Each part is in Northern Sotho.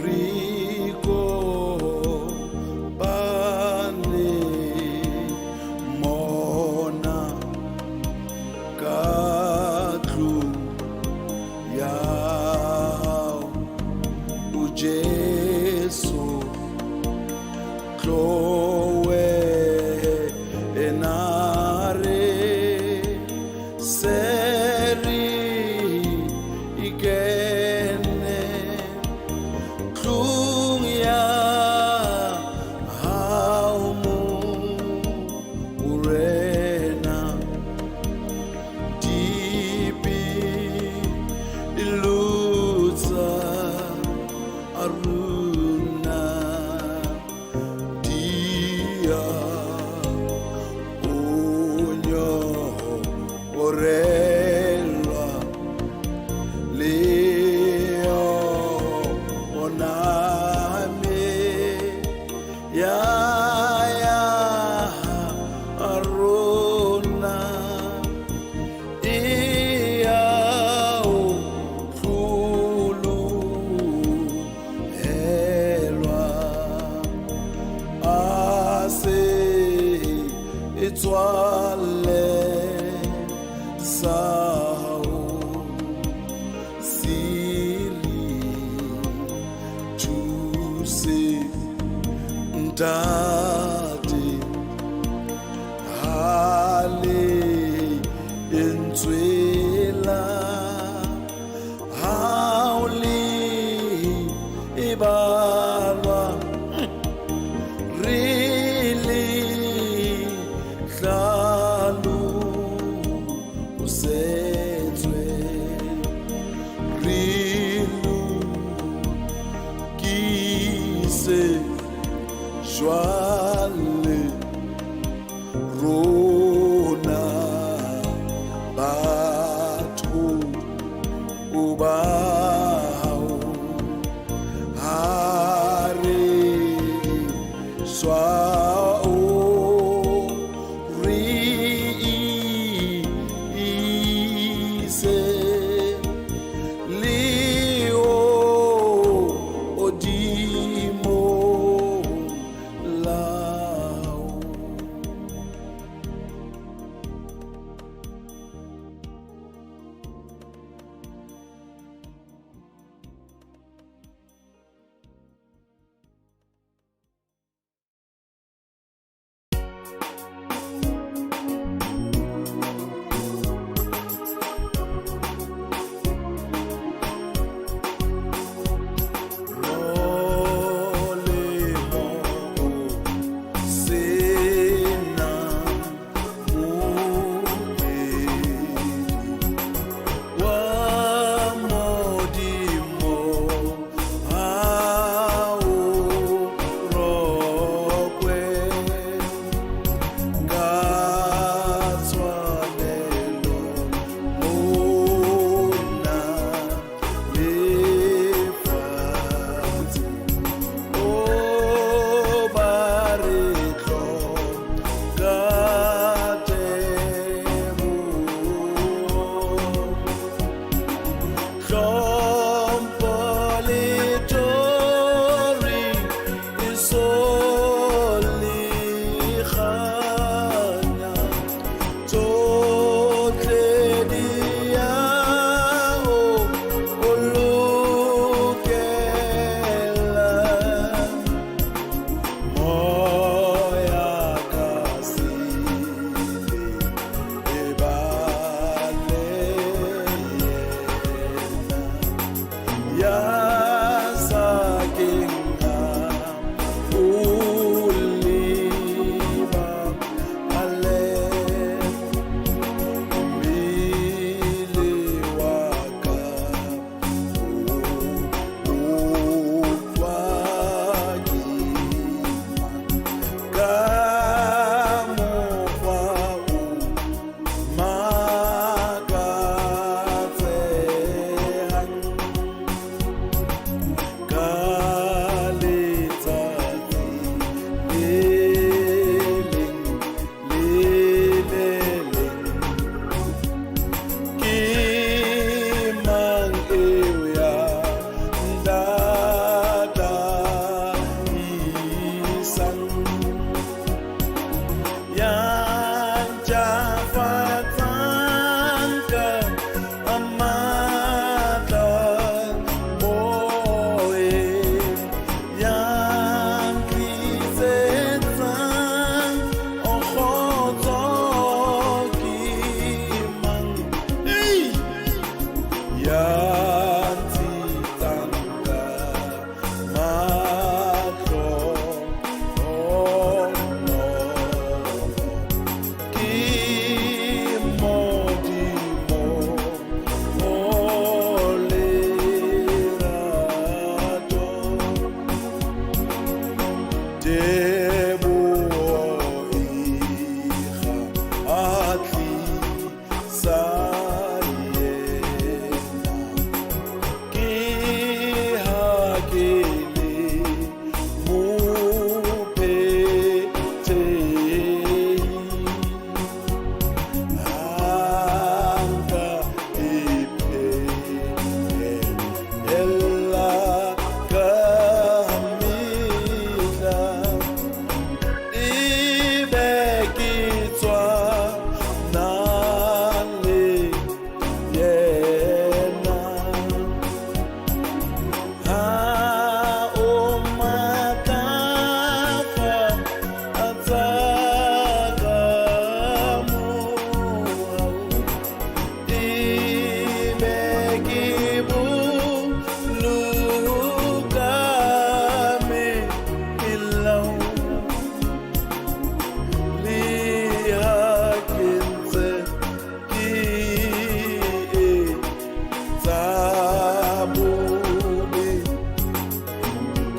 Re kopane mona ka tlung ya hao, o Jesu, tlo wena re se re ikene tlung ya hao Morena, dipelo tsa rona di a o nyorelwa le yona meya ya rona e a o hlolohelwa a se etswalle sa hao se re thuse ntate ha le entswela hao le e balwa re le hlalosetswe re lokise jwale rona batho ba hao ha re swa o re ise le odimo lao.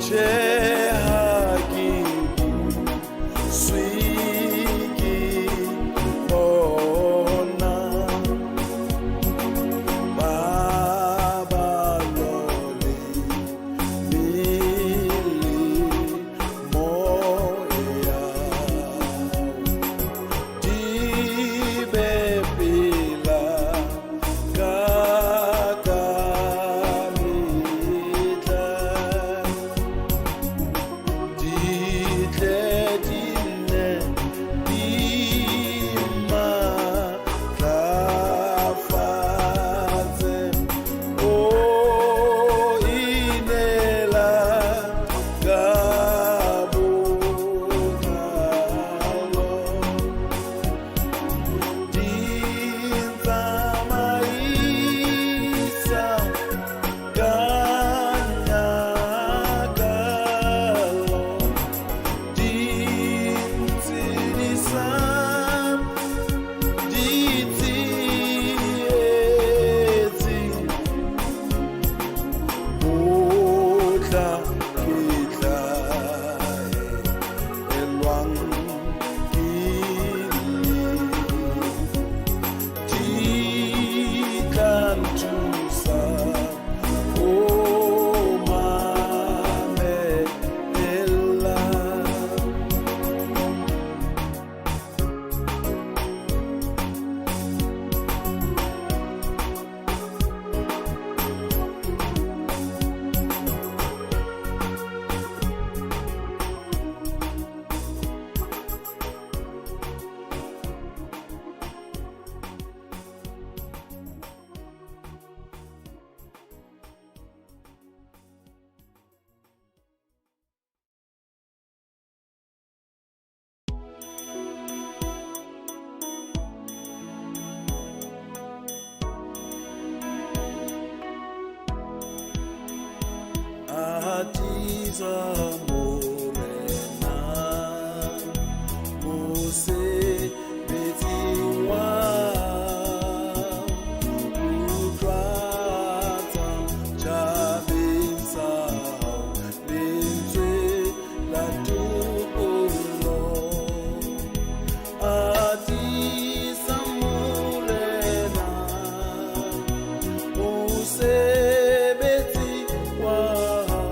Tjhe ha ke buswe ke bona. Paballo le melemo ya di be pela ka ka mehla. Di tle di nne di matlafatse. O inela ka botlalo. Di ntsamaisa ka nyakallo. Di ntshedisa ditsietsing. Mohla ke hlaelwang ke lefu, di tla nthusa ho mamella. Atisa Morena mosebetsing wa utlwatsa tjhabeng sa hao lentswe la topollo. Atisa Morena mosebetsi wa hao.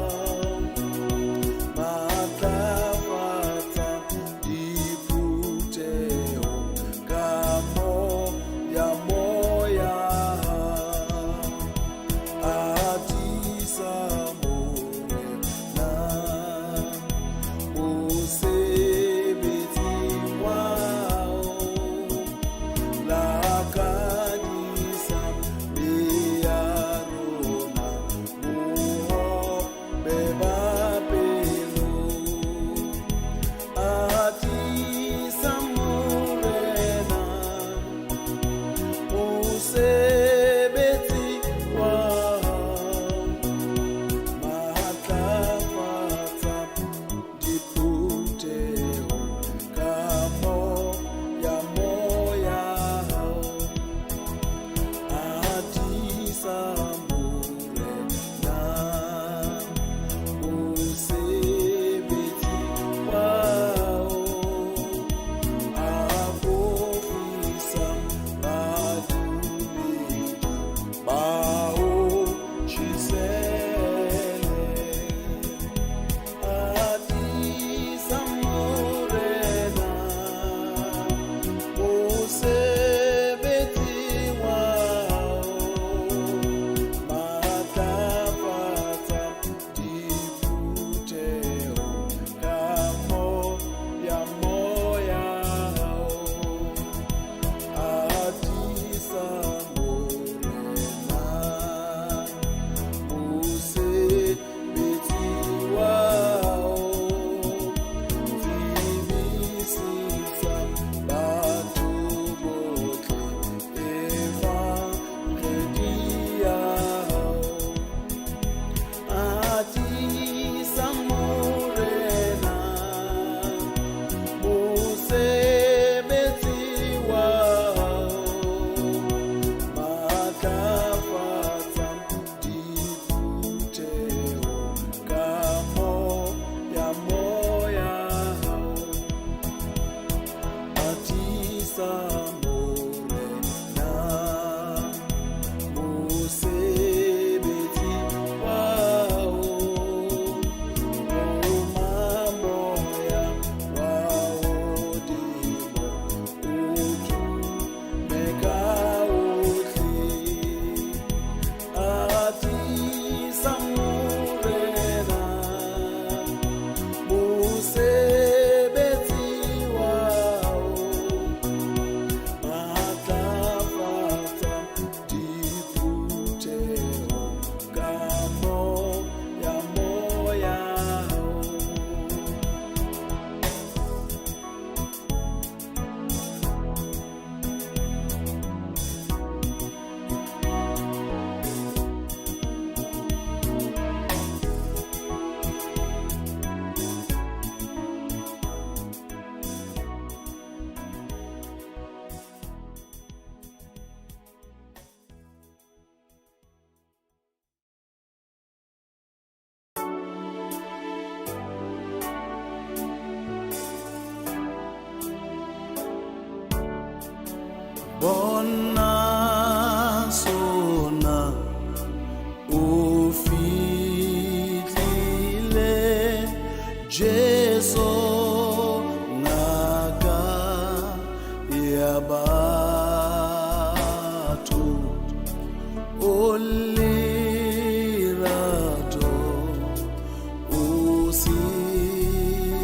Bona sona o fihlile Jesu ngaka ya batho o lerato o sebete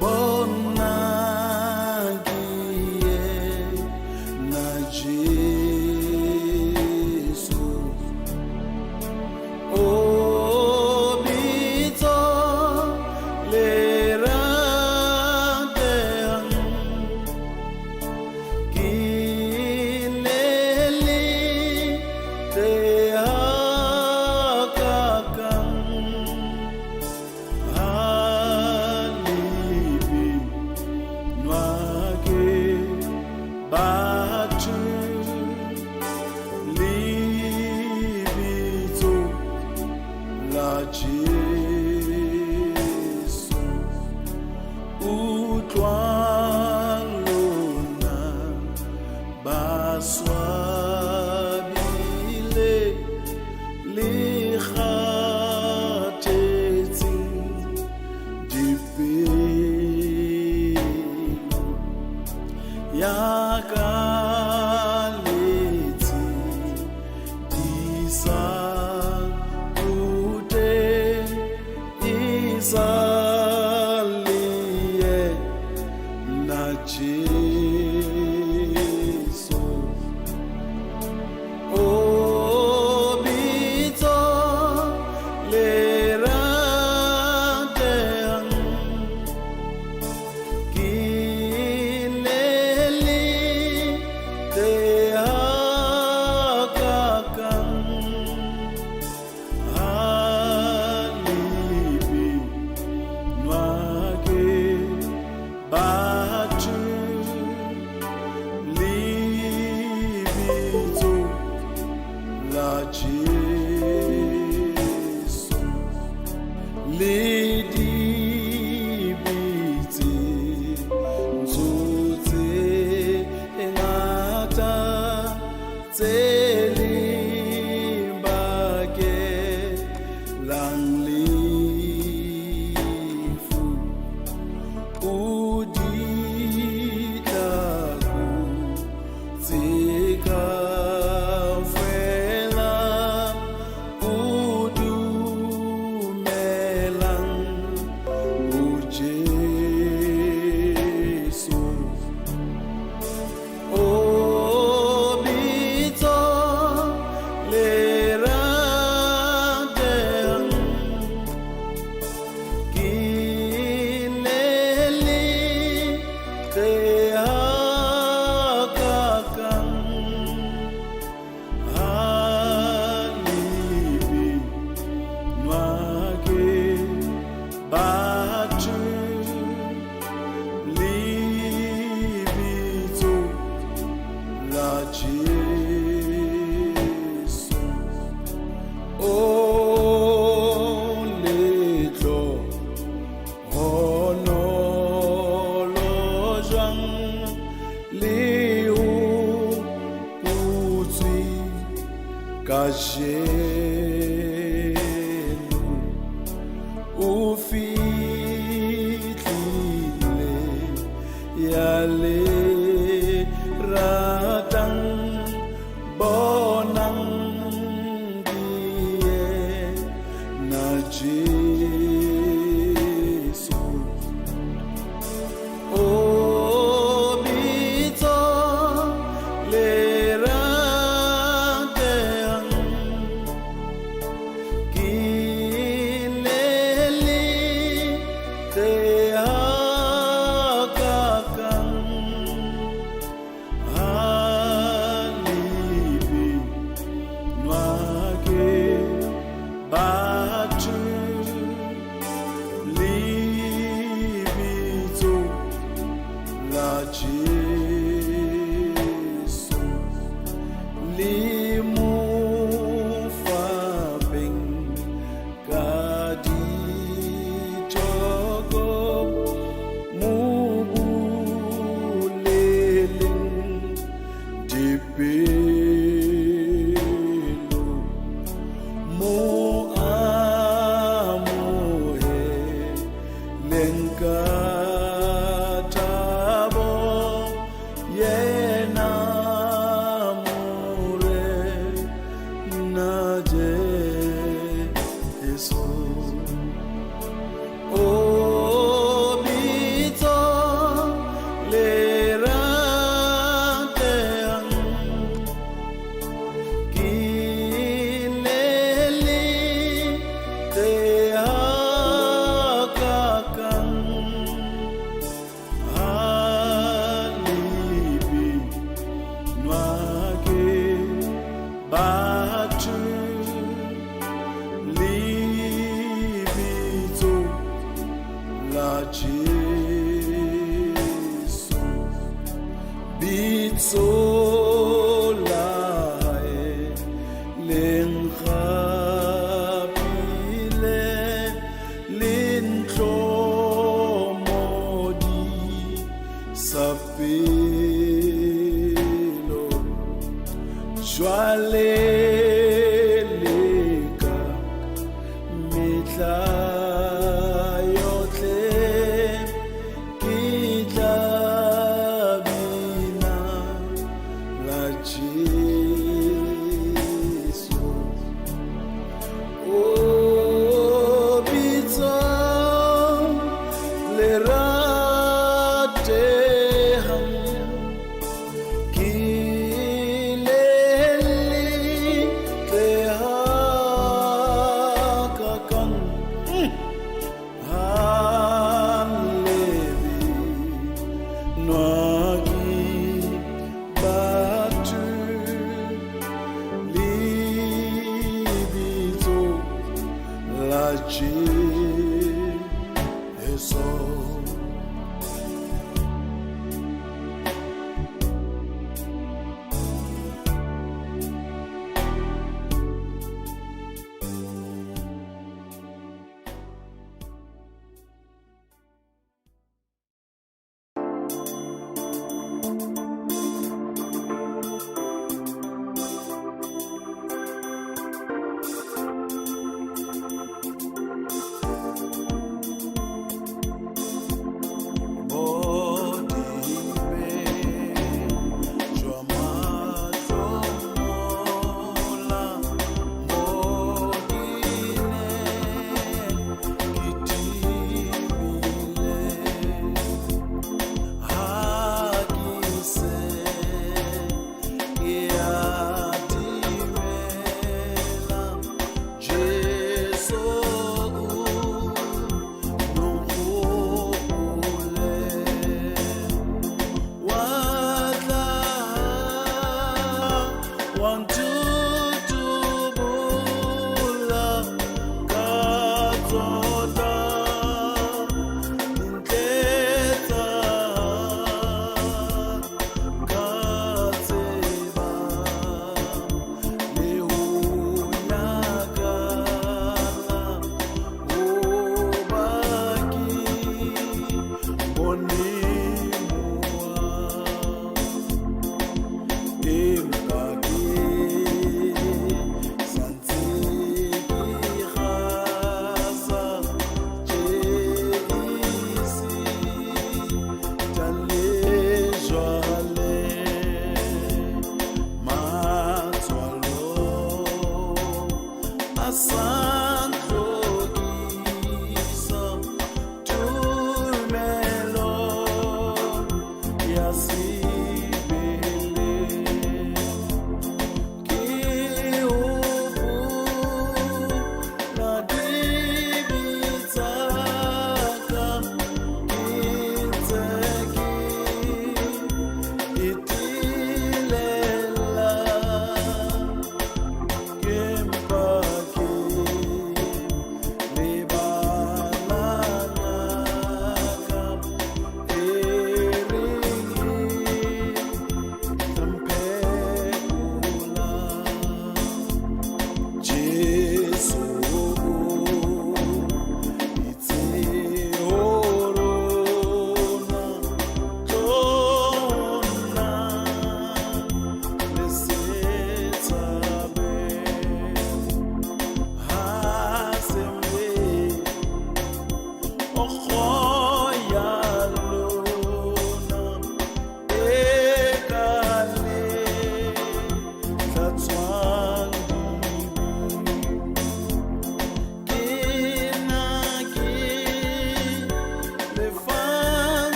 bona ke yena Jesu o bitso le ratehang ke le le tle hakakang ha le binwa ke batho lebitso la Jesu utlwang lona ba swabile le kgathetseng dipelo ya ka letse di sa kute e sa le yena Jesu o bitso le ratehang ke le le tle hakakang ha le binwa ke batho lebitso la Jesu le dibitse ntso tse ngata tse le bakelang lefu o di hlakotse kaofela o dumelang ho Jesu o bitso le ratehang ke le le tle hakakang ha le binwa ke batho lebitso la Jesu o lehlohonolo jwang le ho putswe kajeno o fihlile ya le ratang bonang ke yena Jesu o bitso le ratehang ke le le tle hakakang ha le binwa ke batho. O bitso le ratehang ke le le tle hakakang ha le binwa ke batho lebitso la Jesu bitso la hae le nkgapile le ntlhomodi sa pelo jwale le ka mehla yohle ke tla bina la Jesu o bitso le ratehang ke le letle hakakang ha le binwa ke batho lebitso la Jesu.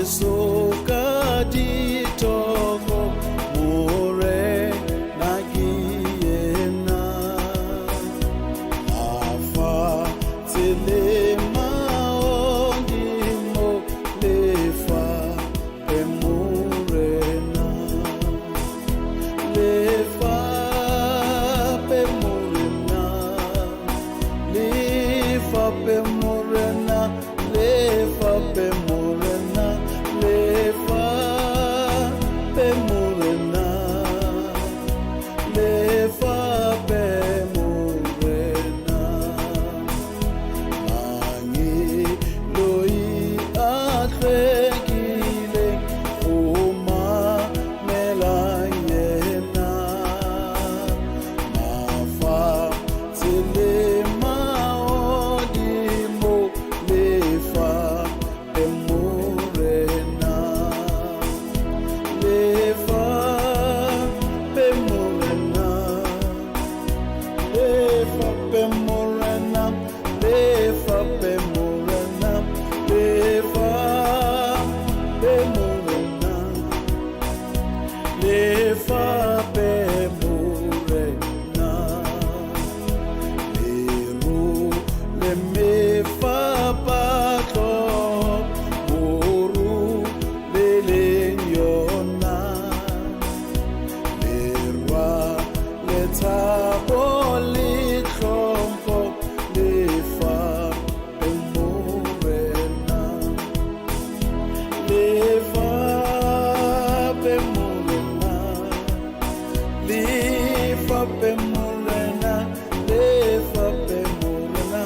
Jesu ka dithoko, Morena ke yena. Mafatshe le mahodimo le fa pe Morena. Le fa pe Morena. Le fa pe Morena, le fa pe Morena, le fa pe Morena, le fa pe Morena. Mangeloi a hlwekileng go mamela yena. Mafatshe le mahodimo le fa pe Morena. Le fa pe Morena. Le fa pe Morena, le fa pe Morena, le fa pe Morena, le fa pe Morena. Leru le mefapahlo, moru le leng yona. Lerwa le thabo le tlhompho le fa pe Morena. Le fa pe Morena. Le fa pe Morena, le fa pe Morena,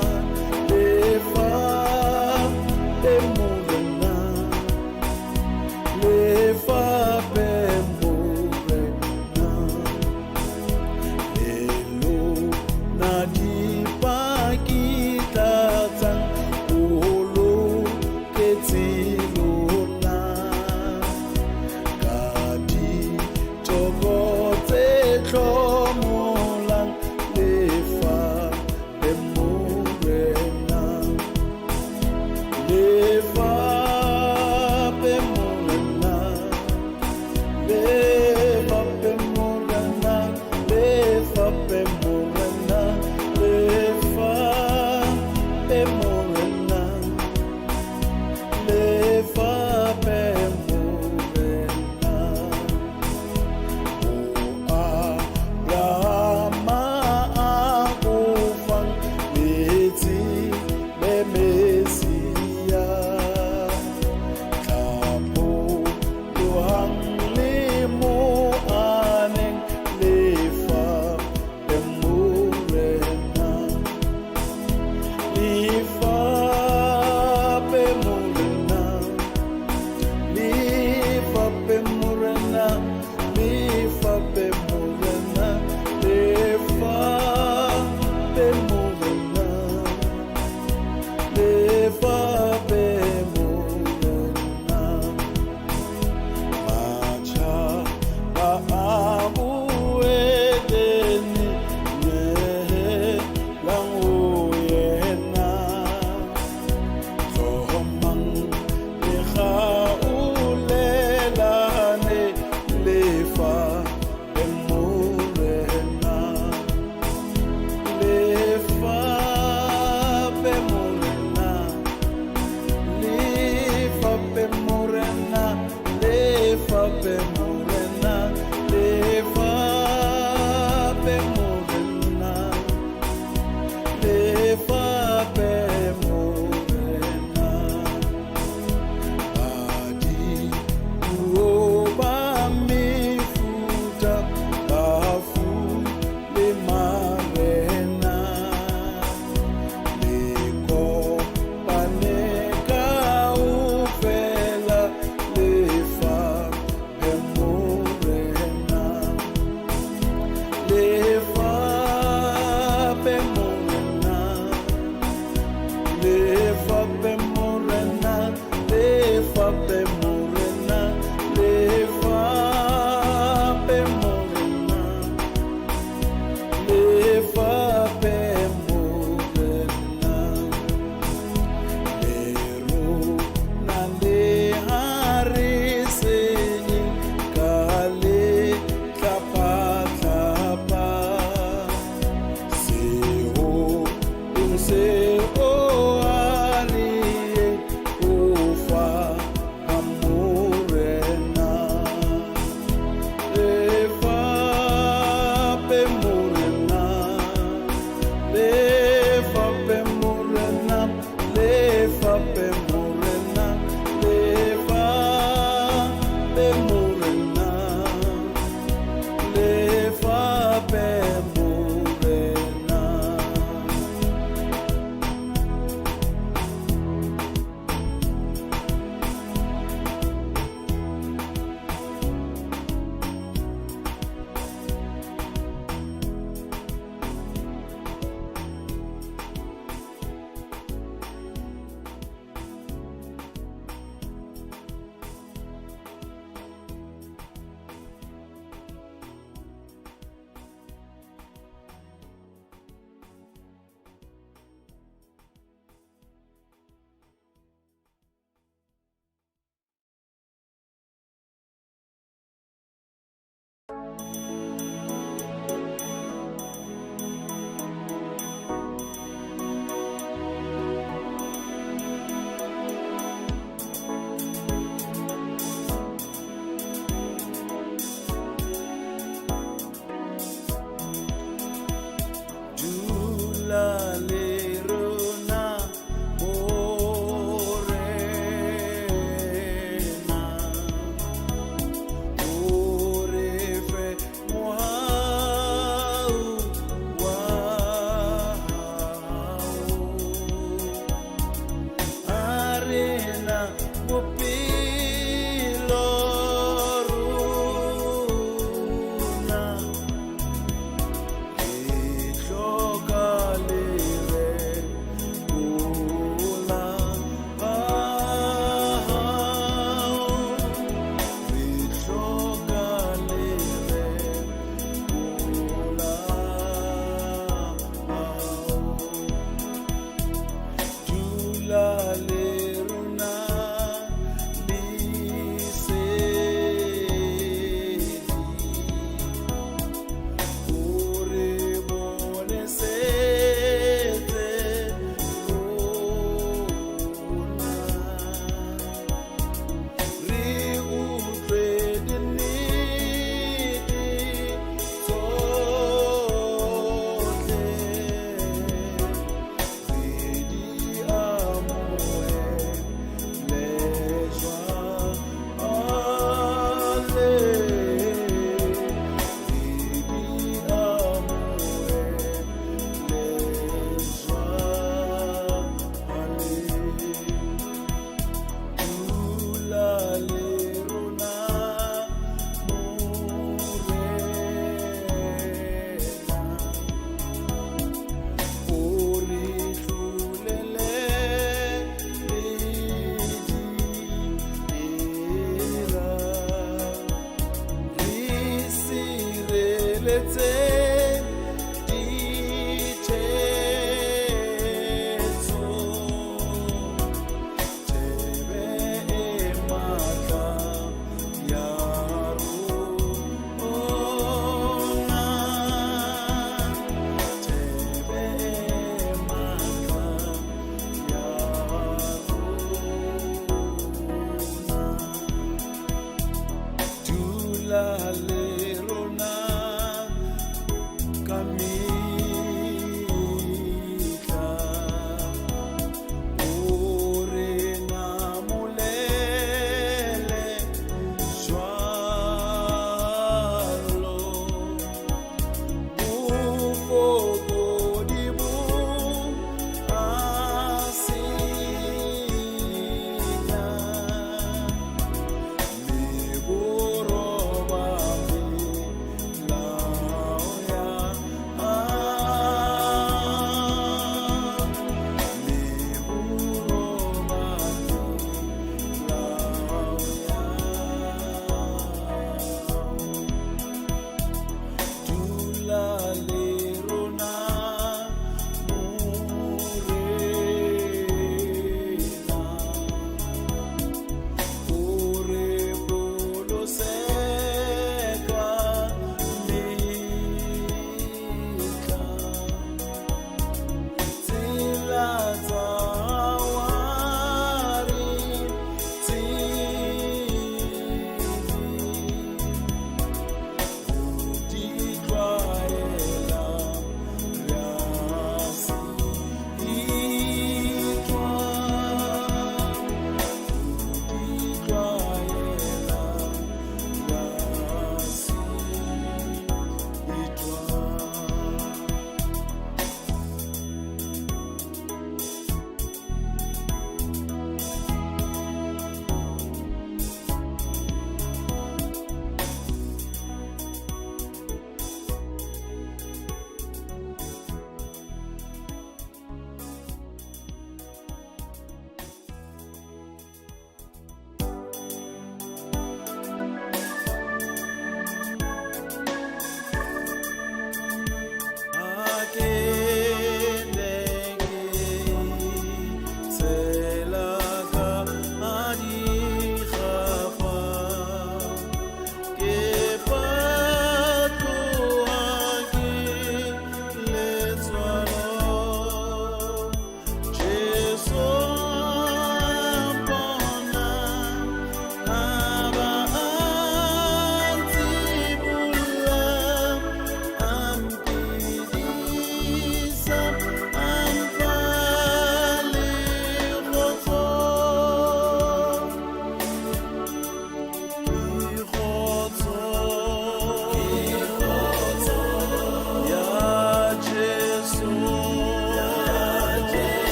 le Seo a re go fa ga Morena. Le fape Morena, le fape Morena, le fape Morena, le fape Morena, le fape Morena.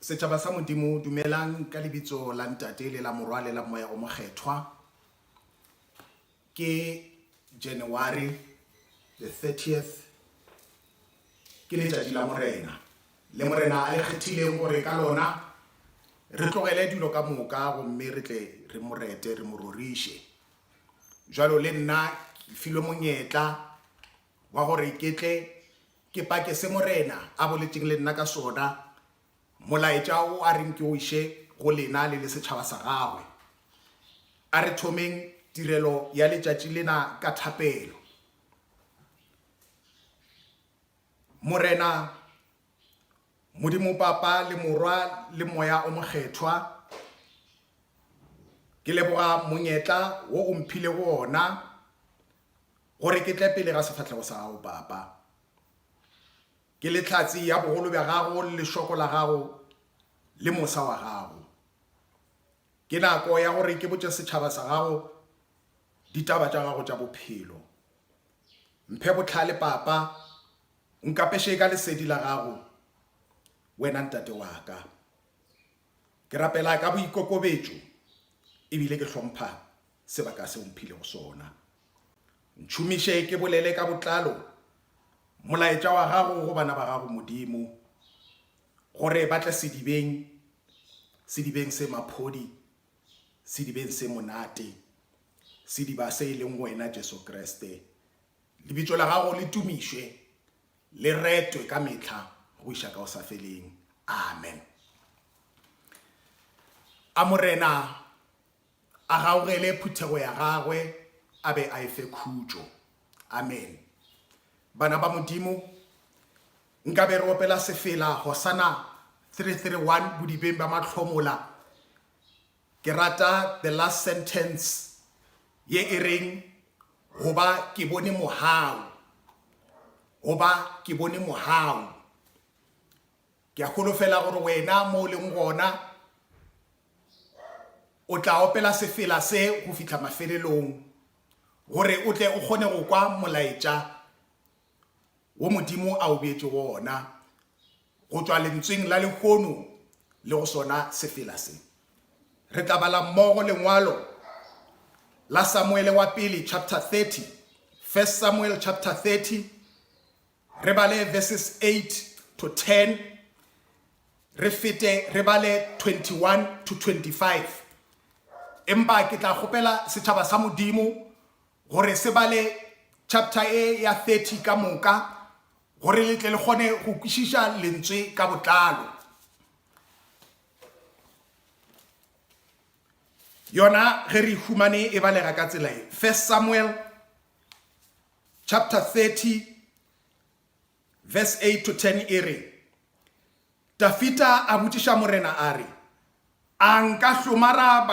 Setšhaba sa Modimo, dumelang ka lebitso la Ntate le la Morwa le la Moya o Mokgethwa. Ke January the 30th, ke letšatši la Morena, le Morena a le kgethileng gore ka lona re tlogele dilo ka moka gomme re tle re mo rete, re mo roriše. Jwalo le nna ke filwe monyetla wa gore ke tle ke pake se Morena a boletšeng le nna ka sona, molaetša o a reng ke o iše go lena le le setšhaba sa gagwe. A re thomeng tirelo ya letšatši lena ka thapelo. Morena, Modimo Papa le Morwa le Moya o Mokgethwa, ke leboga monyetla wo o mphilego wona gore ke tle pele ga sefahlego sa gago, Papa. Ke le hlatse ya bogolo bja gago le lešoko la gago le mosa wa gago. Ke nako ya gore ke botše setšhaba sa gago ditaba tša gago tša bophelo. Mphe bohlale, Papa, o nkapeše ka lesedi la gago, wena Ntate wa ka. Ke rapela ka boikokobetšo e bile ke hlompha sebaka se o mphilego sona. Ntšhomiše ke bolele ka botlalo molaetša wa gago go bana ba gago, Modimo, gore ba tle sedibeng, sedibeng se maphodi, sedibeng se monate, sediba se e leng wena, Jesu Kriste. Lebitso la gago le tumišwe, le retwe ka mehla go iša ka go sa feleng. Amen. A Morena a gaugele phuthego ya gagwe a be a e fe khutšo. Amen. Bana ba Modimo, nka be re opela sefela Hosana 331 bodibeng bja mahlomola. Ke rata the last sentence ye e reng, Goba ke bone mohau. Goba ke bone mohau. Ke a holofela gore wena mo o leng gona o tla opela sefela se go fihla mafelelong gore o tle o kgone go kwa molaetša wo Modimo a o beetšego wona go tšwa lentsweng la lehono le go sona sefela se. Re tla bala mmogo lengwalo la Samuele wa pele chapter 30, 1 Samuel chapter 30, re bale verses 8 to 10, re fete re bale 21 to 25. Empa ke tla kgopela setšhaba sa Modimo gore se bale chapter e ya 30 ka moka gore le tle le kgone go kwešiša lentswe ka botlalo. Yona ge re e humane e balega ka tsela e. 1 Samuel chapter 30 verse 8 to 10 e re, Dafida a botšiša Morena a re, A nka hlomara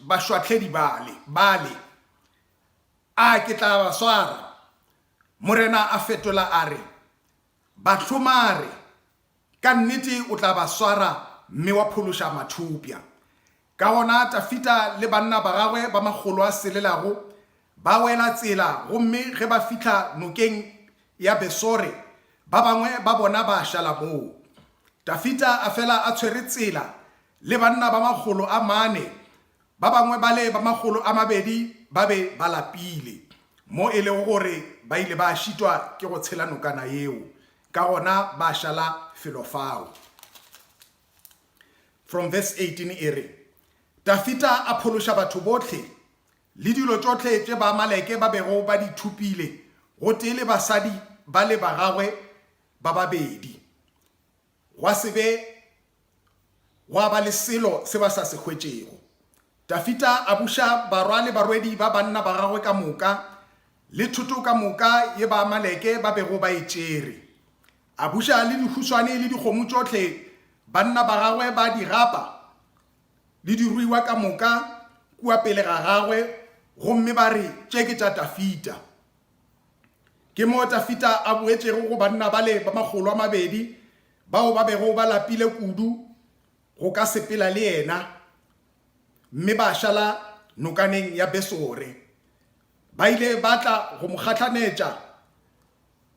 bašwahledi bale, bale? A ke tla ba swara? Morena a fetola a re, Ba hlomare, ka nnete o tla ba swara mme wa phološa mathopša. Ka gona Dafida le banna ba gagwe ba makgolo a selelago ba wela tsela gomme ge ba fihla nokeng ya Besore, ba bangwe ba bona ba šala moo. Dafida a fela a tshwere tsela le banna ba makgolo a mane, ba bangwe bale ba makgolo a mabedi ba be ba lapile, mo e lego gore ba ile ba šitwa ke go tshela nokana yeo, ka gona ba šala felo fao. From verse 18 e re, Dafida a phološa batho bohle le dilo tšohle tše Baamaleke ba bego ba di thopile, gotee le basadi bale ba gagwe ba babedi. Gwa se be gwa ba le selo se ba sa se hwetšego. Dafida a buša barwa le barwedi ba banna ba gagwe ka moka, le thoto ka moka ye Baamaleke ba bego ba e tšere. A buša le dihuswane le dikgomo tšohle banna ba gagwe ba di gapa, le diruiwa ka moka kua pele ga gagwe, gomme ba re, Tše ke tša Dafida. Ke moo Dafida a boetšego go banna bale ba makgolo a mabedi bao ba bego ba lapile kudu go ka sepela le yena, mme ba šala nokaneng ya Besore. Ba ile ba tla go mo gahlanetša,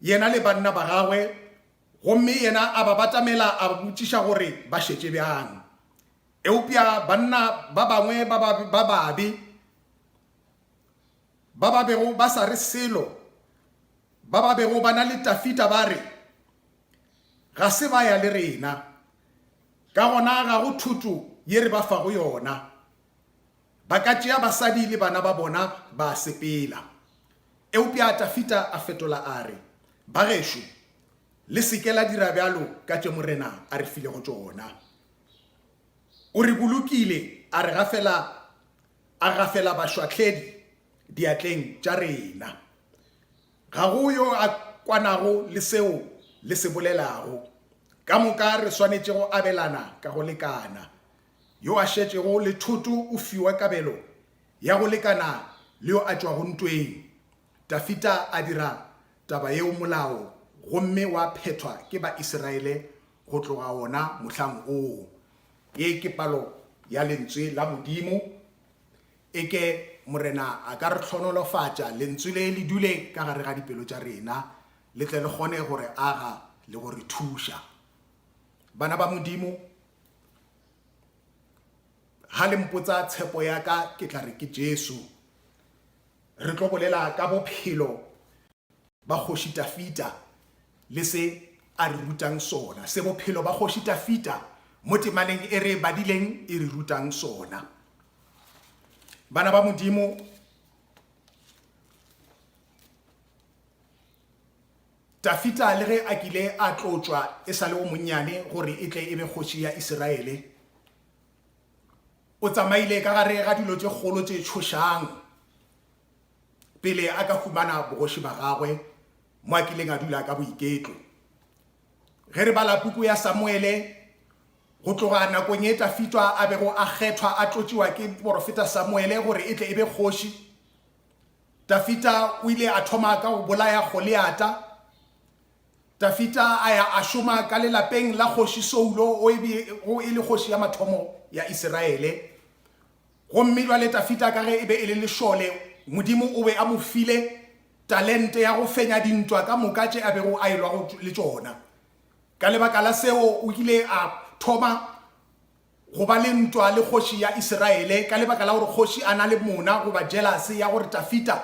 yena le banna ba gagwe, Gomme yena a ba batamela a ba botšiša gore ba šetše bjang. Eupša banna ba bangwe ba ba babe ba ba bego ba sa re selo, ba ba bego ba na le Tafita ba re, Ga se ba ya le rena, ka gona ga go thoto ye re ba fago yona. Ba ka tšea basadi le bana ba bona ba sepela. Eupša Tafita a fetola a re, Bagešo, le se ke la dira bjalo ka tše Morena a re filego tšona. O re bolokile a re gafela, a gafela bašwahledi diatleng tša rena. Ga go yo a kwanago le seo le se bolelago. Ka moka re swanetše go abelana ka go lekana. Yo a šetšego le thoto o fiwa kabelo ya go lekana le yo a tšwago ntweng. Dafida a dira taba yeo molao gomme wa phethwa ke Baisiraele go tloga wona mohlang woo. Ye ke palo ya Lentswe la Modimo. Eke Morena a ka re hlonolofatša, Lentswe le le dule ka gare ga dipelo tša rena, le tle le kgone go re aga le go re thuša. Bana ba Modimo, ga le mpotsa tshepo ya ka, ke tla re ke Jesu. Re tlo bolela ka bophelo ba Kgoši Tafita le se a re rutang sona, se bophelo ba Kgoši Tafita mo temaneng e re e badileng e re rutang sona. Bana ba Modimo, Tafita le ge a kile a tlotšwa e sa le o monnyane gore e tle e be kgoši ya Isiraele, o tsamaile ka gare ga dilo tše kgolo tše tšhošang pele a ka humana bogoši ba gagwe mo a kileng a dula ka boiketlo. Ge re bala puku ya Samuele, go tloga nakong e Tafita a bego a kgethwa a tlotšiwa ke porofeta Samuele gore e tle e be kgoši, Dafida o ile a thoma ka go bolaya Goliata. Dafida a ya a šoma ka lelapeng la kgoši Soulo o e bego e le kgoši ya mathomo ya Isiraele. Gomme jwale Dafida ka ge e be e le lešole, Modimo o be a mo file talente ya go fenya dintwa ka moka tše a bego a elwa le tšona. Ka lebaka la seo o ile a thoma go ba le ntwa le kgoši ya Isiraele ka lebaka la gore kgoši a na le mona goba jelase ya gore Tafita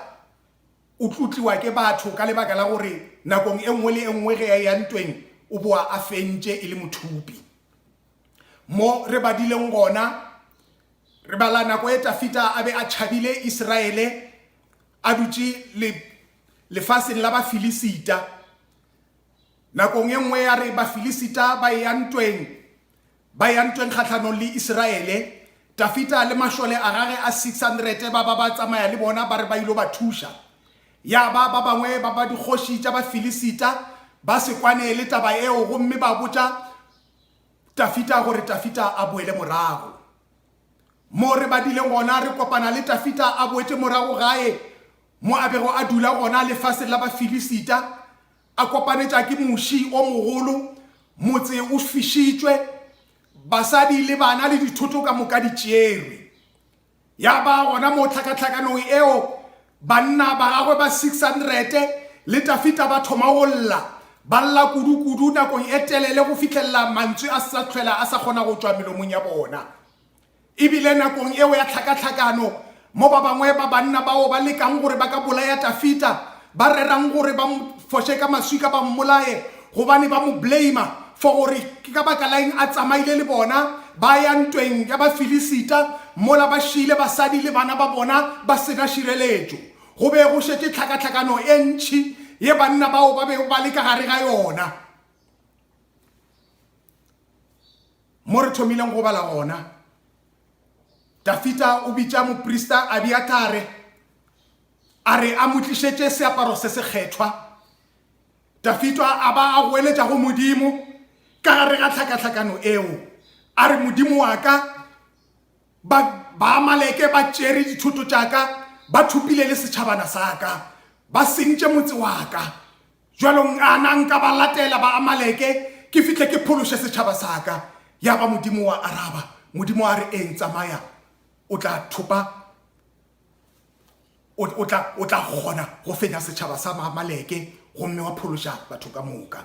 o tlotliwa ke batho ka lebaka la gore nakong e nngwe le e nngwe ge a eya ntweng o boa a fentše e le mothupi. Mo re badileng gona, re bala nako e Tafita a be a tšhabile Isiraele a dutše le lefaseng la Bafilisita. Nakong e nngwe ya re Bafilisita ba eya ntweng Ba ya ntweng kgahlanong le Isiraele. Dafida le mašole a gage a 600 ba ba ba tsamaya le bona ba re ba ilo ba thuša. Ya ba ba bangwe ba ba dikgoši tša Bafilisita ba se kwane le taba eo gomme ba botša Dafida gore Dafida a boele morago. Mo re badileng gona re kopana le Dafida a boetše morago gae mo a bego a dula gona lefaseng la Bafilisita. A kopanetša ke muši o mogolo, motse o fišitšwe, basadi le bana le dithoto ka moka di tšerwe. Ya ba gona moo tlhakatlhakanong eo banna ba gagwe ba 600 le Tafita ba thoma go lla, ba lla kudu-kudu nakong e telele go fihlelela mantswe a se sa hlwela a sa kgona go tšwa melomong ya bona. E bile nakong eo ya tlhakatlhakano mo ba bangwe ba banna bao ba lekang gore ba ka bolaya Tafita, ba rerang gore ba mo foše ka maswika ba mmolaye gobane ba mo blame for gore ke ka baka la eng a tsamaile le bona ba ya ntweng ya Bafilisita mola ba šiile basadi le bana ba bona ba se na šireletšo. Go be go šetše tlhakatlhakano e ntši ye banna bao ba bego ba le ka gare ga yona. Mo re thomileng go bala gona, Dafida o bitša moprista Abiatare a re a mo tlišetše seaparo se sekgethwa. Dafida a ba a goeletša go Modimo ka gare ga tlhakatlhakano eo, a re, Modimo wa ka, ba Baamaleke ba tšere dithoto tša ka, ba thopile le setšhabana sa ka, ba sentše motse wa ka. Bjalo a na nka ba latela Baamaleke, ke fihle ke phološe setšhaba sa ka? Ya ba Modimo wa araba. Modimo a re, Eng, tsamaya, o tla thopa, o, o tla, o tla kgona go fenya setšhaba sa Baamaleke gomme wa phološa batho ka moka.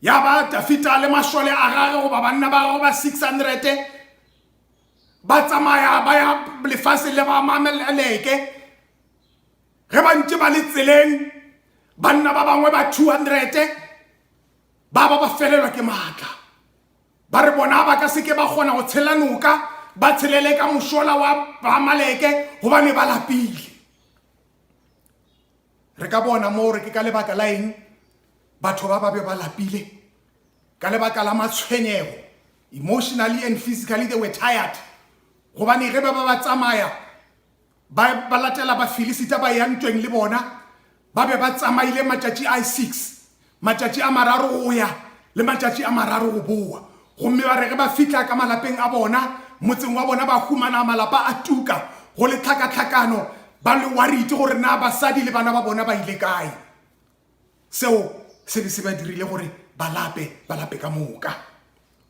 Ya ba Dafita le mašole a gage goba banna ba gagwe ba 600 ba tsamaya ba ya lefaseng le ba Amaleke. Ge ba ntše ba le tseleng, banna ba bangwe ba 200 ba ba ba felelwa ke maatla. Ba re bona ba ka se ke ba kgona go tshela noka, ba tshelele ka mošola wa Baamaleke gobane ba lapile. Re ka bona mo gore ke ka lebaka la eng batho ba ba be ba lapile, ka lebaka la matshwenyego. Emotionally and physically they were tired. Gobane ge ba ba ba tsamaya ba ba latela Bafilisita ba ya ntweng le bona, ba be ba tsamaile matšatši a six, matšatši a mararo go ya le matšatši a mararo go boa. Gomme ba re ge ba fihla ka malapeng a bona, motseng wa bona, ba humana malapa a tuka, go le tlhakatlhakano, ba le worried gore na basadi le bana ba bona ba ile kae. Seo se be se ba dirile gore ba lape, ba lape ka moka.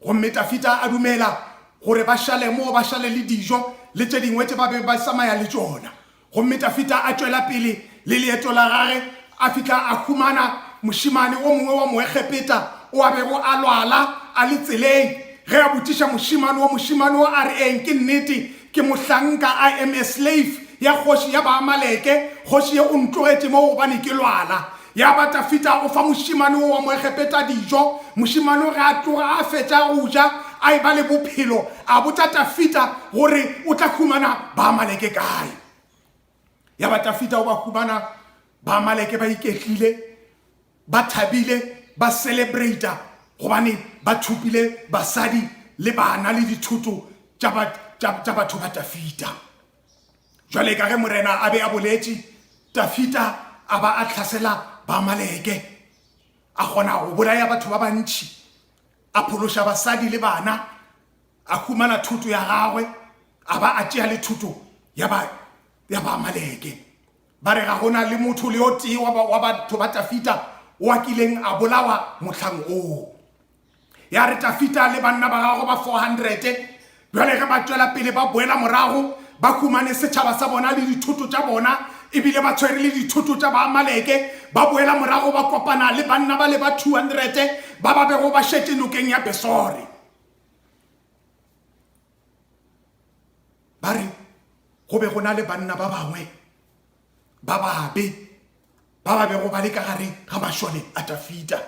Gomme Dafida a dumela gore ba šale moo, ba šale le dijo le tše dingwe tše ba be ba tsamaya le tšona. Gomme Dafida a tšwela pele le leeto la gage, a fihla a humana mošemane o mongwe wa Moegepeta o a bego a lwala a le tseleng. Ge a botšiša mošemane wo, mošemane wo a re, Eng, ke nnete, ke mohlanka, I am a slave, ya kgoši ya Baamaleke, kgoši ye o ntlogetše mo gobane ke lwala. Ya ba Dafida o fa mošemane wo wa Moegepeta dijo. Mošemane wo ge a tloga a fetša go ja, a eba le bophelo, a botša Dafida gore o tla humana Baamaleke kae. Ya ba Dafida o ba humana Baamaleke ba iketlile, ba thabile, ba celebrata gobane ba thopile basadi le bana le dithoto tša batho ba Dafida. Jwale ka ge Morena a be a boletše, Dafida a ba a hlasela Baamaleke, a kgona go bolaya batho ba bantši, a phološa basadi le bana, a humana thoto ya gagwe, a ba a tšea le thoto ya ba ya Baamaleke. Ba re ga go na le motho le o tee wa batho ba Dafida o a kileng a bolawa mohlang oo. Ya re Dafida le banna ba gagwe ba 400 bjale ge ba tšwela pele ba boela morago, ba humane setšhaba sa bona le dithoto tša bona, ebile ba tshwere le dithoto tša Baamaleke. Ba boela morago ba kopana le banna bale ba 200 ba ba bego ba šetše nokeng ya Besore. Ba re go be go na le banna ba bangwe ba babe ba ba bego ba le ka gare ga mašole a Dafida.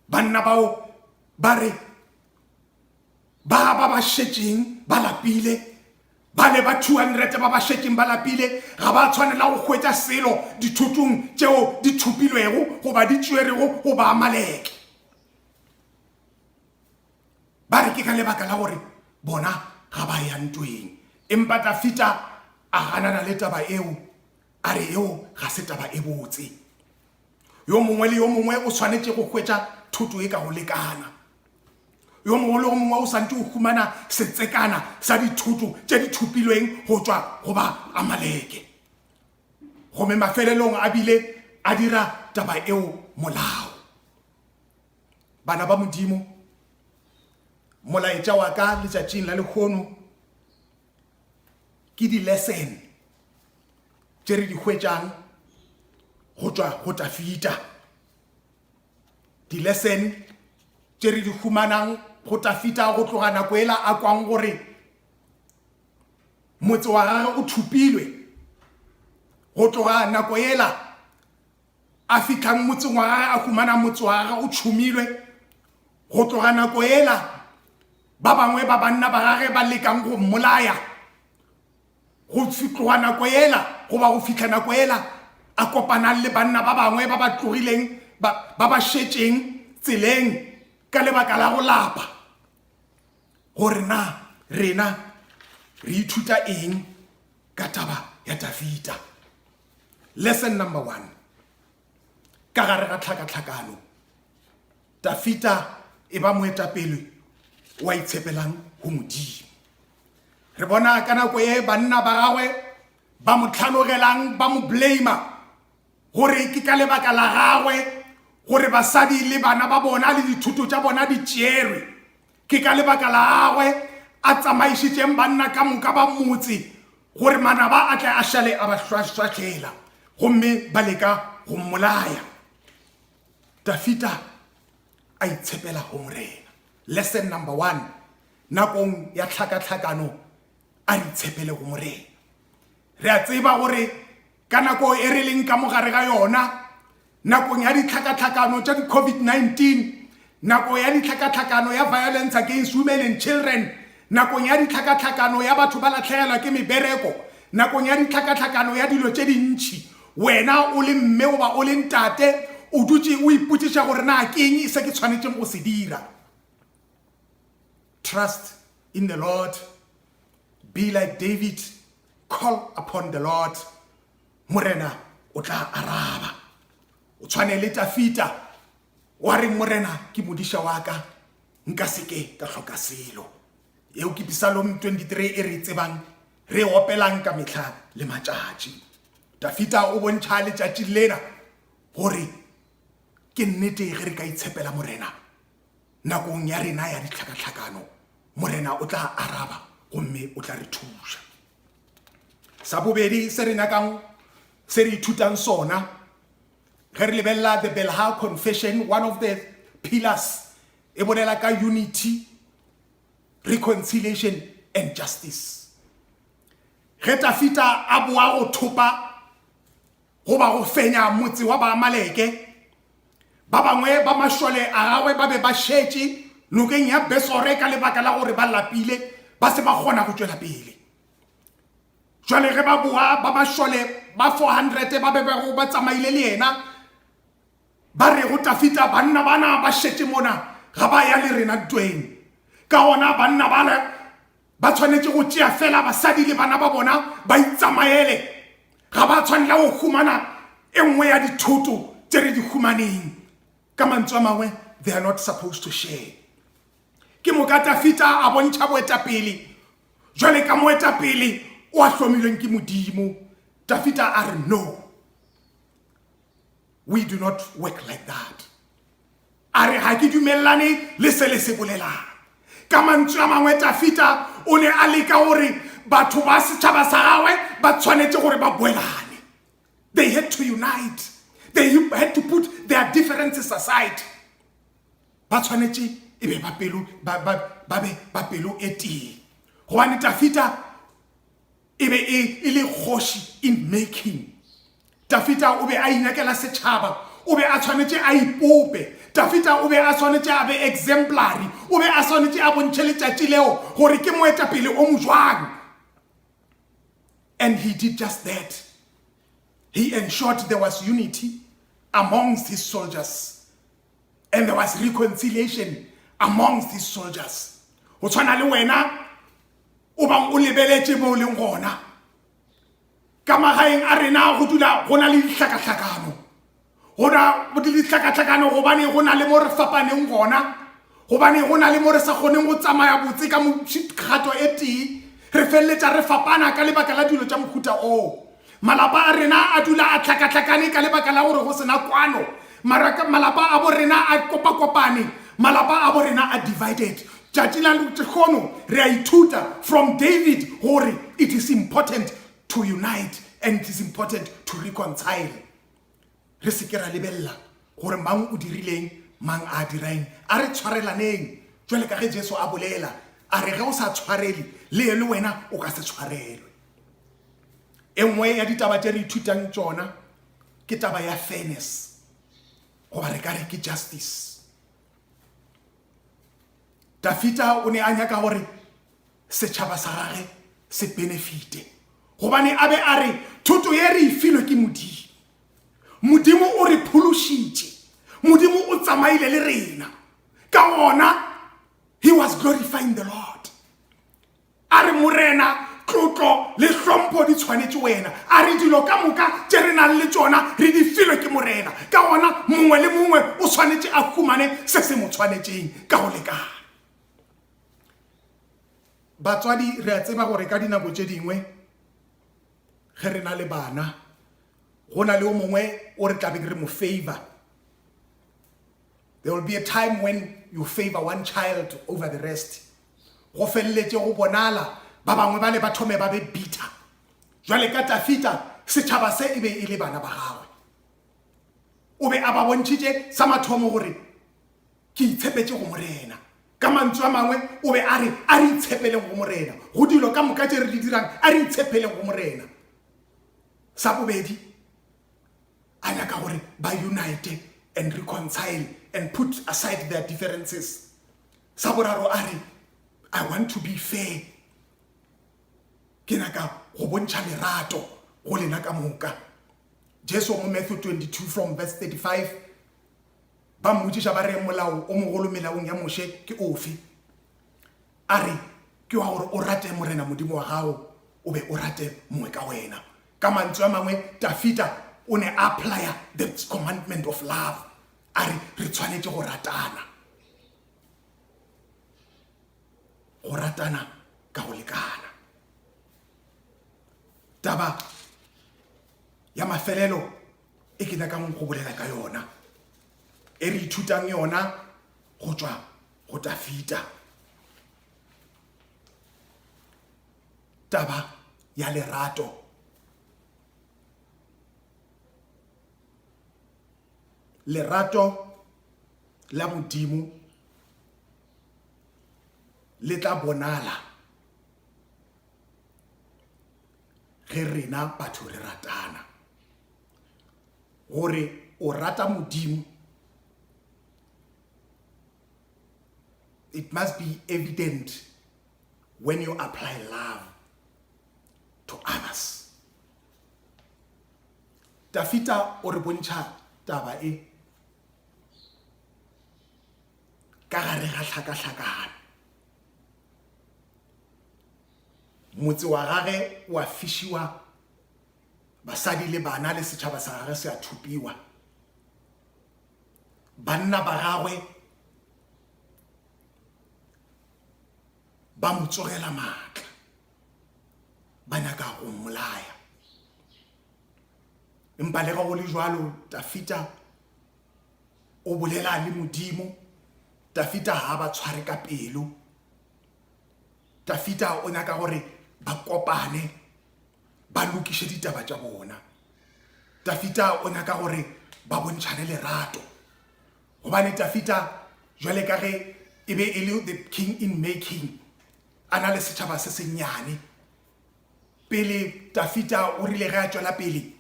Banna bao ba re ba ba ba šetšeng ba lapile, ba le ba 200 ba ba šetšeng ba lapile, ga ba tshwanela go hwetša selo dithotong tšeo di thopilwego goba di tšwerego go Baamaleke. Ba re ke ka lebaka la gore bona ga ba ya ntweng. Empa Dafida a ganana le taba eo, a re eo ga se taba e botse. Yo mongwe le yo mongwe o swanetše go hwetša thoto e ka go lekana. Yo mongwe le yo mongwe o swanetše go humana setsekana sa dithoto tše di thopilweng go tšwa go ba Amaleke. Gomme mafelelong a bile a dira taba eo molao. Bana ba Modimo, molaetša wa ka letšatšing la lehono ke di-lesson tše re di hwetšang go tšwa go Dafida. Di-lesson tše re di humanang go Dafida go tloga nako ela a kwang gore motse wa gagwe o thopilwe, go tloga nako ela a fihlang motseng wa gagwe a humana motse wa gagwe o tšhumilwe, go tloga nako ela ba bangwe ba banna ba gagwe ba lekang go mmolaya, go tloga nako ela goba go fihla nako ela a kopanang le banna ba bangwe ba ba tlogileng ba ba šetšeng tseleng ka lebaka la go lapa, gore na rena re ithuta eng ka taba ya Dafida. Lesson number one, ka gare ga tlhakatlhakano, Dafida e ba moetapele wa itshepelang go Modimo. Re bona ka nako e banna ba gagwe ba mo tlhanogelang, ba mo blame gore ke ka lebaka la gagwe gore basadi le bana ba bona le dithoto tša bona di tšerwe. Ke ka lebaka la gagwe a tsamaišitšeng banna ka moka ba motse gore manaba a tle a šale a ba šwahlela gomme ba leka go mmolaya. Dafida a itshepela go Morena. Lesson number 1, nakong ya tlhakatlhakano a re itshepele go Morena. Re a tseba gore ka nako e re leng ka mogare ga yona, nakong ya ditlhakatlhakano tša di-COVID-19, nako ya ditlhakatlhakano ya violence against women and children, nakong ya ditlhakatlhakano ya batho ba latlhegelwa ke mebereko, nakong ya ditlhakatlhakano ya dilo tše dintši, wena o le mme goba o le ntate o dutše o ipotšiša gore na ke eng se ke tshwanetšeng go se dira. Trust in the Lord, be like David, call upon the Lord. Morena o tla araba. O tshwane le Tafita wa re Morena ke modiša wa ka, nka se ke ka hloka selo. Eo ke Psalm 23 e re e tsebang, re e opelang ka mehla le matšatši. Dafita o bontšha letšatši lena gore ke nnete ge re ka itshepela Morena nakong ya rena ya ditlhakatlhakano, Morena o tla araba gomme o tla re thuša. Sa bobedi se re nyakang se re ithutang sona ge re lebelela the Belhar Confession, one of the pillars e bolela ka unity, reconciliation and justice. Ge Tafita a boa go thopa goba go fenya motse wa Baamaleke, ba bangwe ba mašole a gagwe ba be ba šetše nokeng ya Besore ka lebaka la gore ba lapile ba se ba kgona go tšwela pele. Jwale ge ba boa ba mašole ba 400 ba be bego ba tsamaile le yena ba re go Tafita, Banna bana ba šetše mona, ga ba ya le rena ntweng. Ka gona banna bale ba tshwanetše go tšea fela basadi le bana ba bona ba itsamaele. Ga ba tshwanela go humana e nngwe ya dithoto tše re di humaneng. Ka mantswe a mangwe, they are not supposed to share. Ke moka Tafita a bontšha boetapele jwale ka moetapele o a hlomilweng ke Modimo. Tafita a re, No, we do not work like that. A re, Ga ke dumelelane le se le se bolelang. Ka mantswe a mangwe, Tafita o ne a leka gore batho ba setšhaba sa gagwe ba tshwanetse gore ba boelane. They had to unite. They had to put their differences aside. Ba tshwanetše e be ba pelo ba, ba, ba be ba pelo e tee. Gobane Tafita e be e, e le kgoši in making. Dafida o be a inyakela setšhaba, o be a tshwanetše a ipope. Dafida o be a swanetše a be exemplary, o be a swanetše a bontšhe letšatši leo gore ke moetapele o mojwang. And he did just that. He ensured there was unity amongst his soldiers and there was reconciliation amongst his soldiers. Go tshwana le wena o bang o lebeletše mo o leng gona. Ka magaeng a rena go dula go na le dihlakahlakano. Go na le dihlakahlakano gobane go na le mo re fapaneng gona, gobane go na le mo re sa kgoneng go tsamaya botse ka kgato e tee. Re feleletša re fapana ka lebaka la dilo tša mohuta oo. Malapa a rena a dula a hlakahlakane ka lebaka la gore go se na kwano. Malapa a bo rena a kopakopane, malapa a bo rena a divided. Tšatši la lehono re a ithuta from David gore it is important to unite and it is important to reconcile. Re se ke ra lebelela gore mang o dirileng, mang a diraeng. A re tshwarelaneng jwale ka ge Jesu a bolela a re ge o sa tshwarele le le wena o ka se tshwarelwe. E nngwe ya ditaba tše re ithutang tšona ke taba ya fairness goba re ka re ke justice. Dafita o ne a nyaka gore setšhaba sa gage se benefite gobane a be a re thoto ye re e filwe ke Modimo. Modimo o re phološitše. Modimo o tsamaile le rena. Ka gona he was glorifying the Lord. A re, Morena, tlotlo le hlompho di tshwanetše wena. A re, Dilo ka moka tše re nang le tšona re di filwe ke Morena. Ka gona mongwe le mongwe o swanetše a humane se se mo tshwanetšeng ka go lekana. Batswadi, re a tseba gore ka dinako tše dingwe ge re na le bana, go na le o mongwe o re tla be re mo favor. There will be a time when you favor one child over the rest. Go feleletše go bonala ba bangwe bale ba thome ba be bitter. Jwale ka Tafita, setšhaba se e be e le bana ba gagwe. O be a ba bontšhitše sa mathomo gore ke itshepetše go Morena. Ka mantšu a mangwe o be a re a re itshepeleng go Morena. Go dilo ka moka tše re di dirang a re itshepeleng go Morena. Sa bobedi, a nyaka gore ba unite and reconcile and put aside their differences. Sa boraro a re I want to be fair. Ke nyaka go bontšha lerato go lena ka moka. Jesu mo Matthew 22 from verse 35 ba mmotšiša ba re molao o mogolo melaong ya Moshe ke ofe? A re ke wa gore o rate Morena Modimo wa gago o be o rate mongwe ka wena. Ka mantswe a mangwe Tafita o ne a applya the commandment of love. A re re tshwanetše go ratana. Go ratana ka go lekana. Taba ya mafelelo e ke nyakang go bolela ka yona e re ithutang yona go tšwa go Tafita taba ya lerato lerato la Modimo le tla bonala ge rena batho re ratana gore o rata Modimo it must be evident when you apply love to others. Tafita o re bontšha taba e ka gare ga hlakahlakano. Motse wa gage wa fišiwa, basadi le bana le setšhaba sa gage se a thupiwa. Banna ba gagwe ba mo tsogela maatla, ba nyaka go mmolaya. Empa le ge go le jwalo, Tafita o bolela le Modimo. Tafita ga a ba tshware ka pelo. Tafita o nyaka gore ba kopane ba lokiše ditaba tša bona. Tafita o nyaka gore ba bontšhane lerato. Gobane Tafita jwale ka ge e be e le the king in making, a na le setšhaba se sennyane. Pele Tafita o rile ge a tšwela pele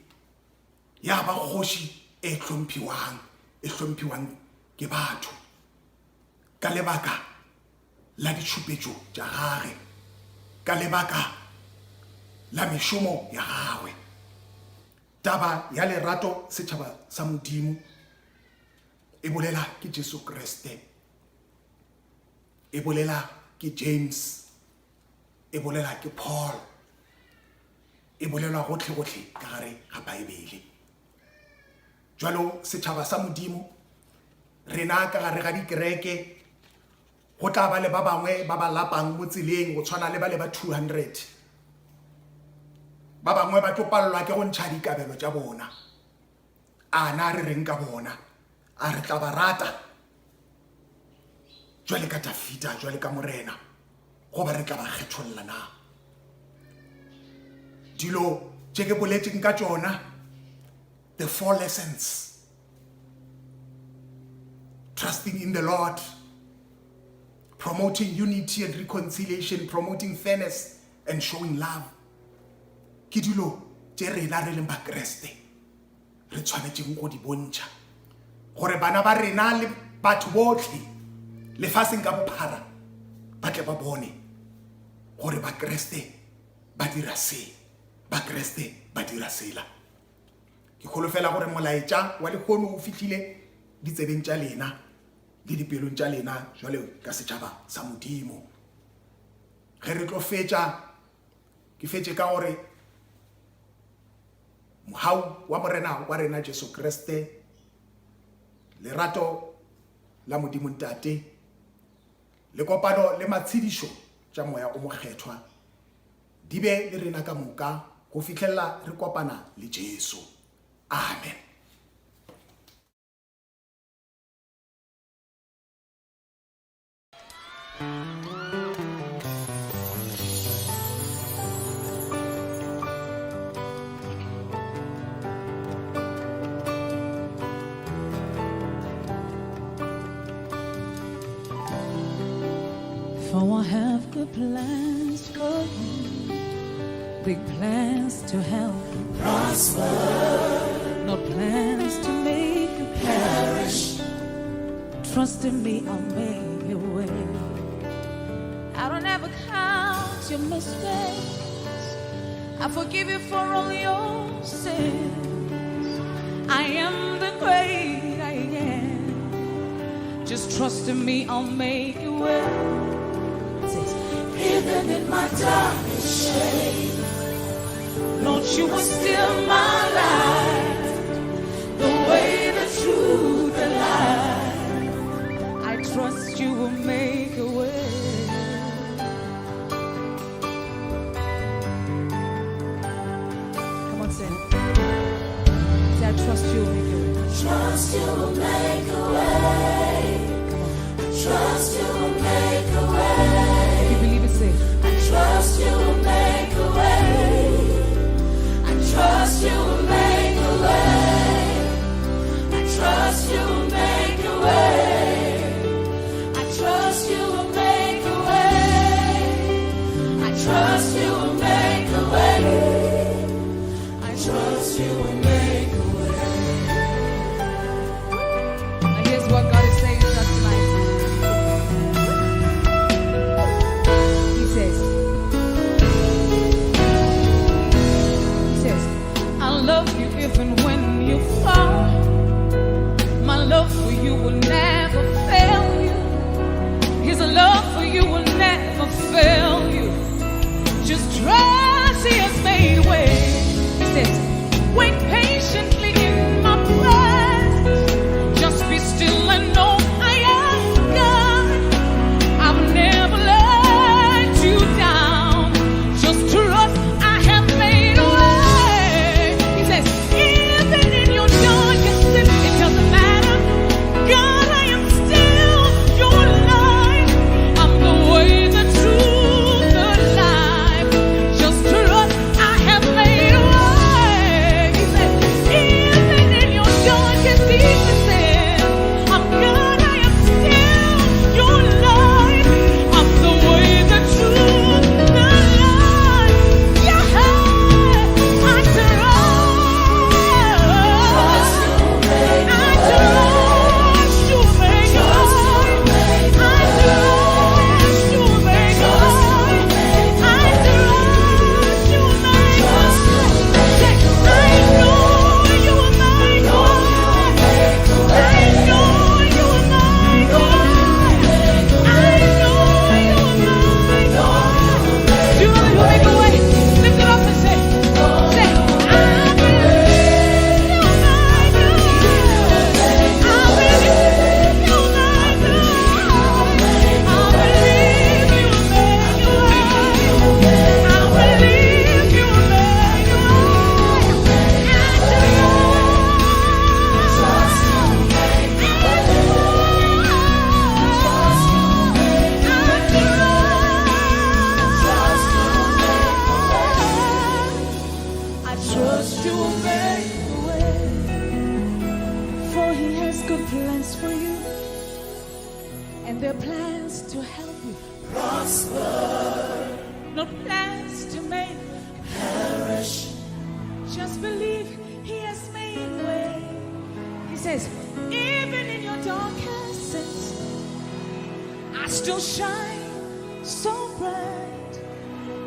ya ba kgoši e hlomphiwang, e hlomphiwang ke batho ka lebaka la ditšhupetšo tša gage, ka lebaka la mešomo ya gagwe. Taba ya lerato setšhaba sa Modimo e bolela ke Jesu Kriste, e bolela ke James, e bolela ke Paul, e bolelwa gotlhe-gotlhe ka gare ga Baebele. Jalo setšhaba sa Modimo, rena ka gare ga dikereke, go tla ba le ba bangwe ba ba lapang mo tseleng go tshwana le ba le ba 200. Ba bangwe ba tlo palelwa ke go ntšha dikabelo tša bona. A na re reng ka bona? A re tla ba rata jwale ka Dafida, jwale ka Morena, goba re tla ba kgetholla na? Dilo tše ke boletšeng ka tšona, the four lessons, trusting in the Lord, promoting unity and reconciliation, promoting fairness and showing love, ke dilo tše rena re leng Bakriste re tshwanetšeng go di bontšha gore bana ba rena le batho botlhe lefaseng ka bophara ba tle ba bone gore Bakriste ba dira se, Bakriste ba dira sela. Ke holofela gore molaetša wa lehono o fihlile ditsebeng tša lena le dipelong tša lena jwale ka setšhaba sa Modimo. Ge re tlo fetša, ke fetše ka gore mohau wa Morena wa rena Jesu Kriste, lerato la Modimo Ntate, le kopano le matshedišo tša Moya o Mokgethwa di be le rena ka moka go fihlelela re kopana le Jesu. Amen. For I have good plans for you, big plans to help you prosper, not plans to make you perish. Trust in me, I'll make a way. I don't ever count your mistakes. I forgive you for all your sins. I am the great I am. Just trust in me, I'll make a way. It says, even in my darkest shade, Lord, you are still my light. The way, the truth, the light. I trust you will make a way. Come on, say. Say, I trust you will make a way. Trust you will make a way. Come on. Trust you will make a way. If you believe it, say. I trust you will make a way. I trust you will make a way. I trust you will make a way. I trust you will make a way. I trust you will make a way. I trust you will make a way. And here's what God is saying to us tonight. He says, He says, I love you even when you fall. My love for you will never fail you. His love for you will never fail you. Just trust He has made way. He says, wait patiently in my presence. Just be still and know I am God. I've never let you down. Just trust I have made a way. He says, even in your darkest sin, it doesn't matter. God, I am still your light. I'm the way, the truth, the life. Just trust I have made a way. He says, even in your darkest, deepest sin, I'm God, I am still your light. I'm the way, the truth, the life. Yeah, I trust. I trust you, make a way. I trust you, make a way. I trust you, make a way. Say, I know you will make a way. I know you will make a way. I know you will make a way. Do you know that he'll make a way? Lift it up and say, say, I believe you'll make a way. I believe you'll make a way. I believe you'll make a way. I believe you'll make a way. I I trust you will make a way, for he has good plans for you, and they're plans to help you prosper, not plans to make perish. Just believe he has made a way. He says, even in your darkest sins, I still shine so bright.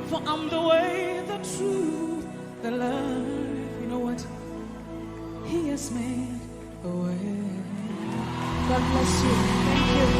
For I'm the way, the truth, the life. You know what? He has made a way. God bless you. Thank you.